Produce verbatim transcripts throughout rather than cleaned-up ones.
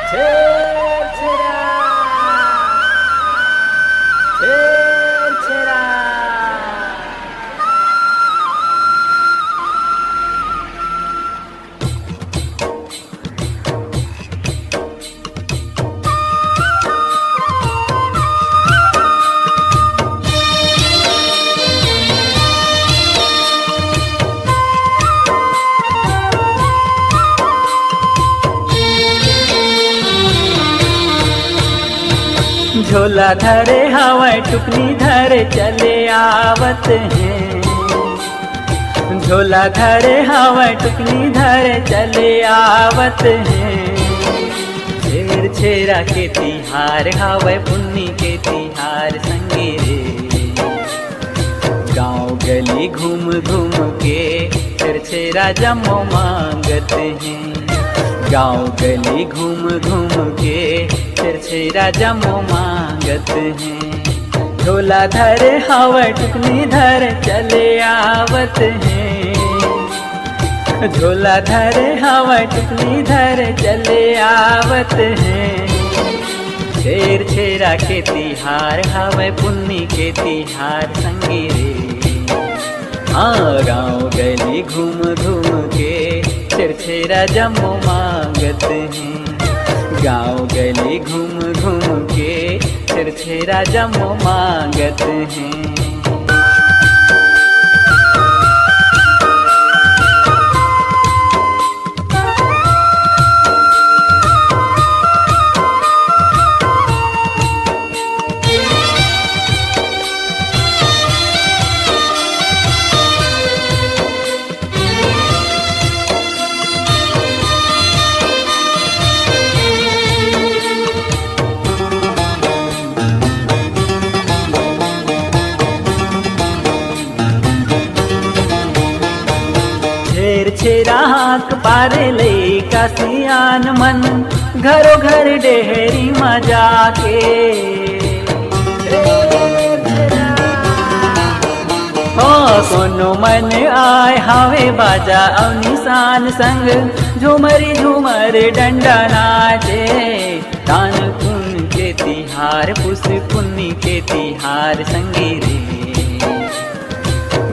छेर छेरा, छेर छेरा। झोला धरे हवय टुकनी धरे चले आवत हे। झोला धरे हवय टुकनी धरे चले आवत हे। छेर छेरा के तिहार हवय पुन्नी के तिहार संगी रे। गांव गली घूम घूम के छेर छेरा जम्मो मांगत हे। गांव गली घूम घूम के छेर छेरा जम्मो मांगत हे। झोला धरे हवय टुकनी धरे चले आवत हे। झोला धरे हवय टुकनी धरे चले आवत हे। छेर छेरा के तिहार हवय पुन्नी के तिहार संगी रे। हाँ, गांव गली घूम घूम के छेर छेरा जम्मो मांगत हे। गांव गली घूम घूम के छेर छेरा जम्मो मांगत हे। छेर छेरा हाँक पारे लइका सियान मन, घरो घर डेहरी म जाके। हो कोनो मन आय हावे बाजा अउ निशान संग, झूमरी झूमर डंडा नाचे। दान पुन के तिहार, पुस पुन्नी के तिहार संगी रे।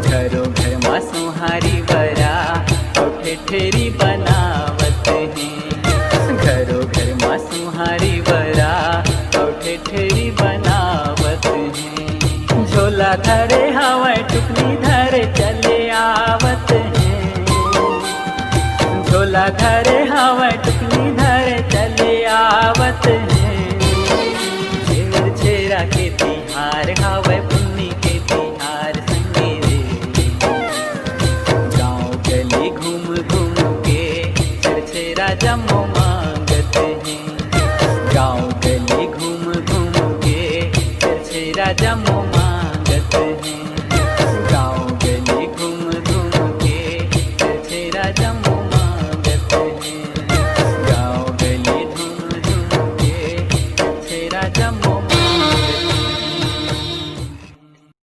घरो घर मा सोहारी बरा अउ ठेठेरी बनावत हे। घरो घर मा सोहारी बरा अउ ठेठेरी बनावत हे। झोला धरे हवय टुकनी धरे चले आवत हे। झोला धरे हवय टुकनी धरे चले आवत हे। छेर छेरा के तिहार हवय।